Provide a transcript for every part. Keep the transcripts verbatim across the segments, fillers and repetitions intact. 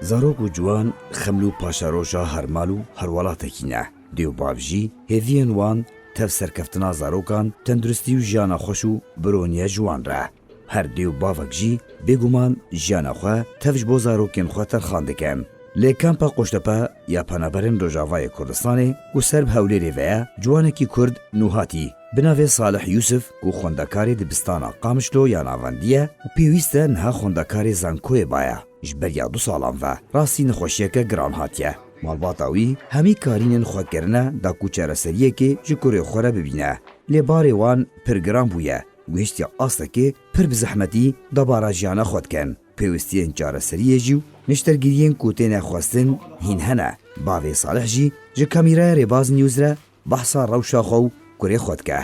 Zarok û ciwan xeml û paşeroja her mal û her welatekî ne. Dê û bav jî hêviyên wan tev serkeftina zarokan, tenduristî û jiyana xweş û bironiye ji wan re. Her dê û bavek jî bêguman jiyana xwe tev ji bo zarokên xwe terxan dikin. Lê kampa Qoştepe ya Penaberên Rojavayê Kurdistanê ku ser bi Hewlêrê ve ye, ciwanekî Kurd nû hatî bi navê Salih Yusuf ku xwendekarê dibistana Qamişlo ya navendî ye û pêwîst e niha xwendekarê zankoyê baye. Ji beriya du salan ve rastî nexweşiyeke giran hatiye. Malbata wî hemî karînên xwe kirine da ku çareseriyekê ji kurê xwe re bibîne. Lê barê wan pir giran bûye û hiştiya astekê pir bi zehmetî debara jiyana xwe dikin. Pêwistiyên çareseriyê jî û niştergiriyên ku têne xwestin hîn hene. Bavê Salih jî ji kamîraya Rêbaz News re behsa rewşa xwe û kurê xwe dike.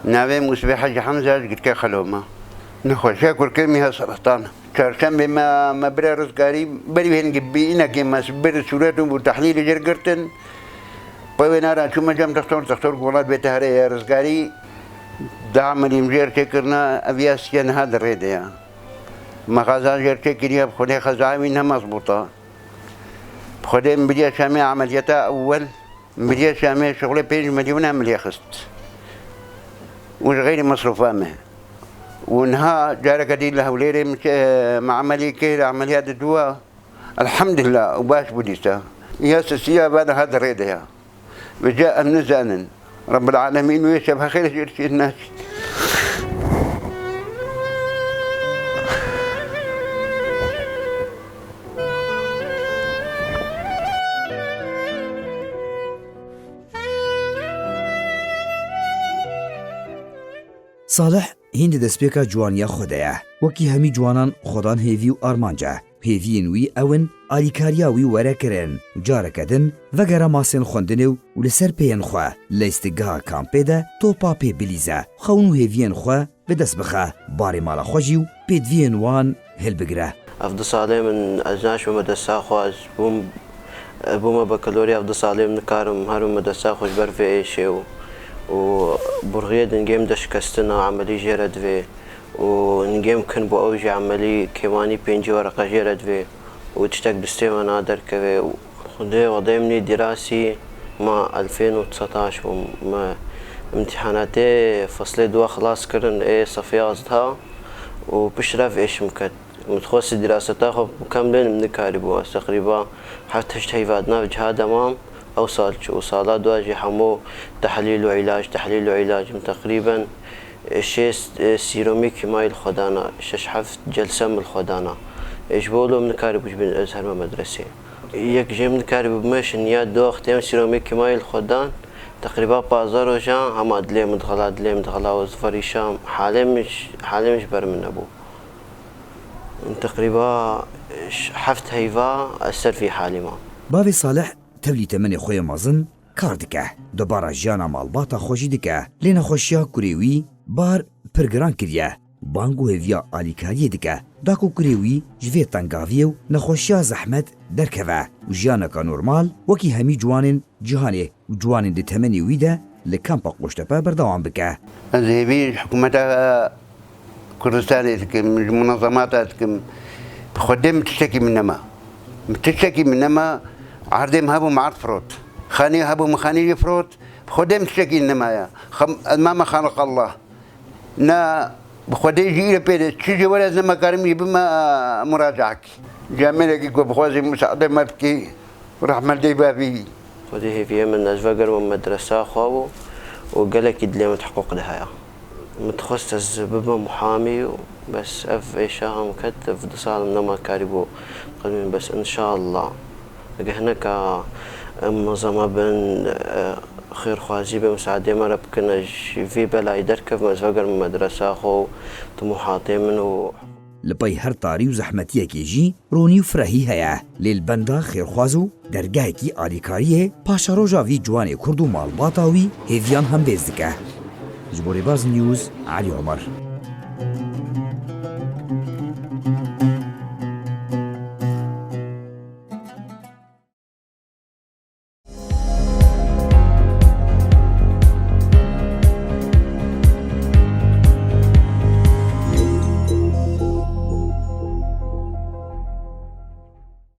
Navê min Usbê Hecî Hemze, ji girkê Xeloma. Nexweşiya kurkê min ya sertan. Çarşembê me, me bire rizgarî, berî hêngî bi înekê me bir sûret û tehlîlê jêr girtin. Pey wê nara çûme cem dextor, dextor ku welat bête here ye rizgarî. Da emelî min jêr çêkirina, ev ya siye niha di rê de ya. Me xaza jêr çêkiriye, bi Xwedê xezayê wî ne mezbût e. Bi Xwedê min biriya Şamê emeliyata ewel. Miriye Şamê şixulê pênc milyon em lê xist. Û ji xeyrî mesrûfa me. Û niha careke dî li Hewlêrê min çe-, me emelî kir, emeliya di dû a. Elhamdulillah, û baş bû dîsa. Ya sisiya va niha di rê de ya. Vêca em nizanin. Rabbil Alemîn wê şev xêr ji îrsî naçî. Salih hîn di destpêka ciwaniya xwe de ye. Wekî hemî ciwanan xwedan hêvî û armanc e. Hêviyên wî ew in alîkariya wî were kirin û careke din vegere masên xwendinê û li ser pêyên xwe, leystigeha kampê de topa pê bilîze, xewn û hêviyên xwe bi dest bixe, barê mala xwe jî û pêdiviyên wan hilbigire. Ev du salê min ez naçime medresa xwe, ez bûm, bûme bakalorya, ev du salê min nikarim herim medresa xwe ji ber vê êşê û, û burxiyê dingê min de şikestin a, emelî jê re divê û dingê min kin bû, ew jî emelî kêmanî pêncî wereqe jê re divê û tiştek destê me naderkeve û Xwedê, xwedê min î dirasî ma elfên û setaş bûm. Me imtîhanatê feslê dua xilas kirin ê sefê yazdeh û piştre ev êş min ket. Min dixwest diraseta xwe bikem lê min nikarîbû. Ez teqrîba heft heşt heyva di nav ciha de mam. Ew sal çû û sala dua jî hemû tehlîl û îlac, tehlîl û îlac. Min teqrîben şêst, e, sîromî kîmayî li xwe dana, şeş heft celse min li xwe dana. E, ji bo lo min nikarîbû ji bin ez herime medresê. Yek jê min dikarî bibime şiniya du wextê min sîromê kîmayê li xwe dan. Teqrîba pazdeh rojan hema dilê min dixela, dilê min dixela û ez diverîşam. Halê min ji, halê min ji ber min nebû. Teqrîba ş-, heft heyva ez ser vî halî mam. Bavê Salih tevlî temenê xwe yê mezin kar dike. Dubara jiyana malbata xwe jî dike. Lê nexweşiya kurê wî bar pir giran kiriye. Bang û hêviya alîkariyê dike. Da ku kurê wî ji vê tengaviyê û nexweşiya zehmet derkeve û jiyaneke normal wekî hemî ciwanên cîhanê û ciwanên di temenê wî de li kampa Qoştepe berdewam bike. Ez hêvî ji hikûmeta Kurdistanê dikim, ji munezemata dikim. Bi Xwedê min tiştekî min nema. Min tiştekî min nema. Erdê min hebû, min erd firot. Xanî hebû, min xanî jî firot. Bi Xwedê min tiştekî min nemaye. Xem-, ez mame Xaliq Allah. Na bi Xwedê jî îro pê de çi jê were ez nema karim jî bime muracaekî. Camêrekî ku bixwazî misaade me bikî, rehmet lê bavî. Xwedê hêviyê min ez vegerim medresa xwe bû û gelekî dilê min hiqûq de heye. Min dixwest ez bibim muhamî û bes ev êşa hem ket, ev du sal min nema karî bû qilmîn, bes înşallah. Ege hineka em mezeme bin, e, xêrxwazî be, misaadê me re bikin, ez ji vî belayî derkevim, ez vegerim medresa xwe û timûhatê min û Li pey her tarî û zehmetiyekê jî ronî û firehî heye. Lê li benda xêrxwaz û dergehekî alîkariyê paşeroja vî ciwanê Kurd û malbata wî hêviyan hembêz dike. Ji bo Rêbaz News, Elî Omer.